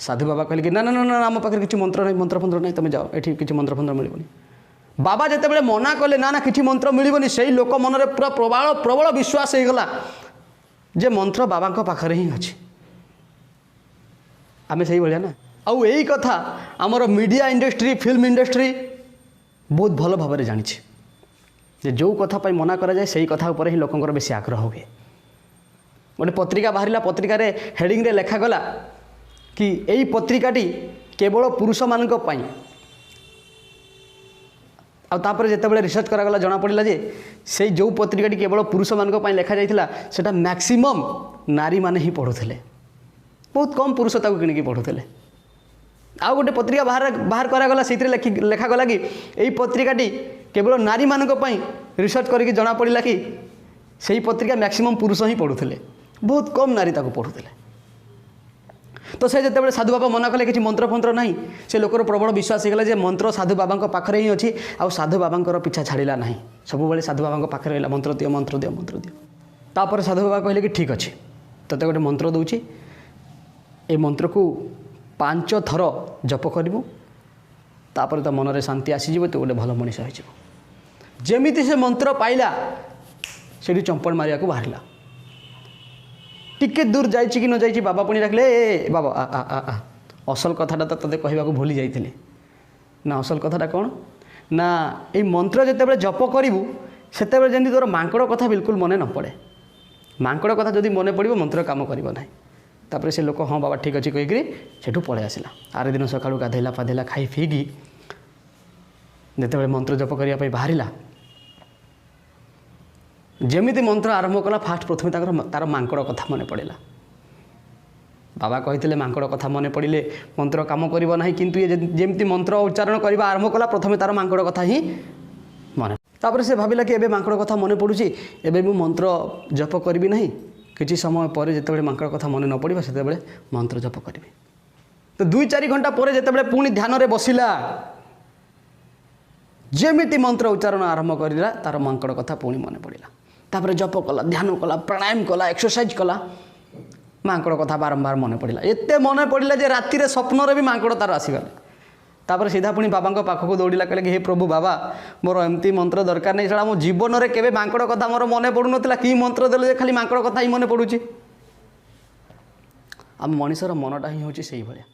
ସାଧୁ ବାବା କହିଲେ କି ନା ନା ନା ନା, ଆମ ପାଖରେ କିଛି ମନ୍ତ୍ର ନାହିଁ, ମନ୍ତ୍ର ଫନ୍ତ୍ର ନାହିଁ, ତୁମେ ଯାଅ, ଏଠି କିଛି ମନ୍ତ୍ର ଫନ୍ତ୍ର ମିଳିବନି। ବାବା ଯେତେବେଳେ ମନା କଲେ ନା ନା କିଛି ମନ୍ତ୍ର ମିଳିବନି, ସେଇ ଲୋକ ମନରେ ପୁରା ପ୍ରବଳ ପ୍ରବଳ ବିଶ୍ୱାସ ହେଇଗଲା ଯେ ମନ୍ତ୍ର ବାବାଙ୍କ ପାଖରେ ହିଁ ଅଛି। ଆମେ ସେଇଭଳିଆ ନା। ଆଉ ଏଇ କଥା ଆମର ମିଡ଼ିଆ ଇଣ୍ଡଷ୍ଟ୍ରି, ଫିଲ୍ମ ଇଣ୍ଡଷ୍ଟ୍ରି ବହୁତ ଭଲ ଭାବରେ ଜାଣିଛି ଯେ ଯେଉଁ କଥା ପାଇଁ ମନା କରାଯାଏ ସେଇ କଥା ଉପରେ ହିଁ ଲୋକଙ୍କର ବେଶୀ ଆଗ୍ରହ ହୁଏ। ଗୋଟେ ପତ୍ରିକା ବାହାରିଲା, ପତ୍ରିକାରେ ହେଡ଼ିଂରେ ଲେଖାଗଲା କି ଏଇ ପତ୍ରିକାଟି କେବଳ ପୁରୁଷମାନଙ୍କ ପାଇଁ। ଆଉ ତାପରେ ଯେତେବେଳେ ରିସର୍ଚ୍ଚ କରାଗଲା ଜଣାପଡ଼ିଲା ଯେ ସେଇ ଯେଉଁ ପତ୍ରିକାଟି କେବଳ ପୁରୁଷମାନଙ୍କ ପାଇଁ ଲେଖାଯାଇଥିଲା ସେଟା ମ୍ୟାକ୍ସିମମ୍ ନାରୀମାନେ ହିଁ ପଢ଼ୁଥିଲେ, ବହୁତ କମ୍ ପୁରୁଷ ତାକୁ କିଣିକି ପଢ଼ୁଥିଲେ। ଆଉ ଗୋଟେ ପତ୍ରିକା ବାହାର କରାଗଲା, ସେଇଥିରେ ଲେଖାଗଲା କି ଏଇ ପତ୍ରିକାଟି କେବଳ ନାରୀମାନଙ୍କ ପାଇଁ। ରିସର୍ଚ୍ଚ କରିକି ଜଣାପଡ଼ିଲା କି ସେଇ ପତ୍ରିକା ମ୍ୟାକ୍ସିମମ୍ ପୁରୁଷ ହିଁ ପଢ଼ୁଥିଲେ, ବହୁତ କମ୍ ନାରୀ ତାକୁ ପଢ଼ୁଥିଲେ। ତ ସେ ଯେତେବେଳେ ସାଧୁ ବାବା ମନା କଲେ କିଛି ମନ୍ତ୍ର ଫନ୍ତ୍ର ନାହିଁ, ସେ ଲୋକର ପ୍ରବଳ ବିଶ୍ୱାସ ହେଇଗଲା ଯେ ମନ୍ତ୍ର ସାଧୁ ବାବାଙ୍କ ପାଖରେ ହିଁ ଅଛି। ଆଉ ସାଧୁ ବାବାଙ୍କର ପିଛା ଛାଡ଼ିଲା ନାହିଁ, ସବୁବେଳେ ସାଧୁ ବାବାଙ୍କ ପାଖରେ ରହିଲା, ମନ୍ତ୍ର ଦିଅ, ମନ୍ତ୍ର ଦିଅ, ମନ୍ତ୍ର ଦିଅ। ତାପରେ ସାଧୁ ବାବା କହିଲେ କି ଠିକ୍ ଅଛି, ତୋତେ ଗୋଟେ ମନ୍ତ୍ର ଦେଉଛି, ଏ ମନ୍ତ୍ରକୁ 5 ଥର ଜପ କରିବୁ, ତାପରେ ତୋ ମନରେ ଶାନ୍ତି ଆସିଯିବ, ତୁ ଗୋଟେ ଭଲ ମଣିଷ ହେଇଯିବୁ। ଯେମିତି ସେ ମନ୍ତ୍ର ପାଇଲା ସେଠି ଚମ୍ପଲ ମାରିବାକୁ ବାହାରିଲା। ଟିକେ ଦୂର ଯାଇଛି କି ନ ଯାଇଛି ବାବା ପୁଣି ଡାକିଲେ, ଏ ବାବା ଆ ଆ ଆ ଆ, ଅସଲ କଥାଟା ତ ତୋତେ କହିବାକୁ ଭୁଲି ଯାଇଥିଲି। ନା ଅସଲ କଥାଟା କ'ଣ? ନା ଏଇ ମନ୍ତ୍ର ଯେତେବେଳେ ଜପ କରିବୁ ସେତେବେଳେ ଯେମିତି ତୋର ମାଙ୍କଡ଼ କଥା ବିଲକୁଲ ମନେ ନ ପଡ଼େ। ମାଙ୍କଡ଼ କଥା ଯଦି ମନେ ପଡ଼ିବ ମନ୍ତ୍ର କାମ କରିବ ନାହିଁ। ତାପରେ ସେ ଲୋକ ହଁ ବାବା ଠିକ୍ ଅଛି କହିକିରି ସେଠୁ ପଳେଇ ଆସିଲା। ଆର ଦିନ ସକାଳୁ ଗାଧୋଇଲା ପାଧେଇଲା, ଖାଇ ପିଇକି ଯେତେବେଳେ ମନ୍ତ୍ର ଜପ କରିବା ପାଇଁ ବାହାରିଲା, ଯେମିତି ମନ୍ତ୍ର ଆରମ୍ଭ କଲା ଫାଷ୍ଟ ପ୍ରଥମେ ତାର ମାଙ୍କଡ଼ କଥା ମନେ ପଡ଼ିଲା। ବାବା କହିଥିଲେ ମାଙ୍କଡ଼ କଥା ମନେ ପଡ଼ିଲେ ମନ୍ତ୍ର କାମ କରିବ ନାହିଁ, କିନ୍ତୁ ଇଏ ଯେମିତି ମନ୍ତ୍ର ଉଚ୍ଚାରଣ କରିବା ଆରମ୍ଭ କଲା ପ୍ରଥମେ ତାର ମାଙ୍କଡ଼ କଥା ହିଁ ମନେ। ତାପରେ ସେ ଭାବିଲା କି ଏବେ ମାଙ୍କଡ଼ କଥା ମନେ ପଡ଼ୁଛି, ଏବେ ମୁଁ ମନ୍ତ୍ର ଜପ କରିବି ନାହିଁ, କିଛି ସମୟ ପରେ ଯେତେବେଳେ ମାଙ୍କଡ଼ କଥା ମନେ ନ ପଡ଼ିବ ସେତେବେଳେ ମନ୍ତ୍ର ଜପ କରିବି। ତ 2-4 ଘଣ୍ଟା ପରେ ଯେତେବେଳେ ପୁଣି ଧ୍ୟାନରେ ବସିଲା, ଯେମିତି ମନ୍ତ୍ର ଉଚ୍ଚାରଣ ଆରମ୍ଭ କରିଲା ତାର ମାଙ୍କଡ଼ କଥା ପୁଣି ମନେ ପଡ଼ିଲା। ତାପରେ ଜପ କଲା, ଧ୍ୟାନ କଲା, ପ୍ରାଣାୟାମ କଲା, ଏକ୍ସରସାଇଜ୍ କଲା, ମାଙ୍କଡ଼ କଥା ବାରମ୍ବାର ମନେ ପଡ଼ିଲା। ଏତେ ମନେ ପଡ଼ିଲା ଯେ ରାତିରେ ସ୍ୱପ୍ନରେ ବି ମାଙ୍କଡ଼ ତାର ଆସିଗଲେ। ତାପରେ ସିଧା ପୁଣି ବାବାଙ୍କ ପାଖକୁ ଦୌଡ଼ିଲା, କହିଲେ କି ହେ ପ୍ରଭୁ ବାବା, ମୋର ଏମିତି ମନ୍ତ୍ର ଦରକାର ନାହିଁ, ସେଟା ମୋ ଜୀବନରେ କେବେ ମାଙ୍କଡ଼ କଥା ମୋର ମନେ ପଡ଼ୁନଥିଲା, କି ମନ୍ତ୍ର ଦେଲେ ଯେ ଖାଲି ମାଙ୍କଡ଼ କଥା ହିଁ ମନେ ପଡ଼ୁଛି। ଆମ ମଣିଷର ମନଟା ହିଁ ହେଉଛି ସେଇଭଳିଆ।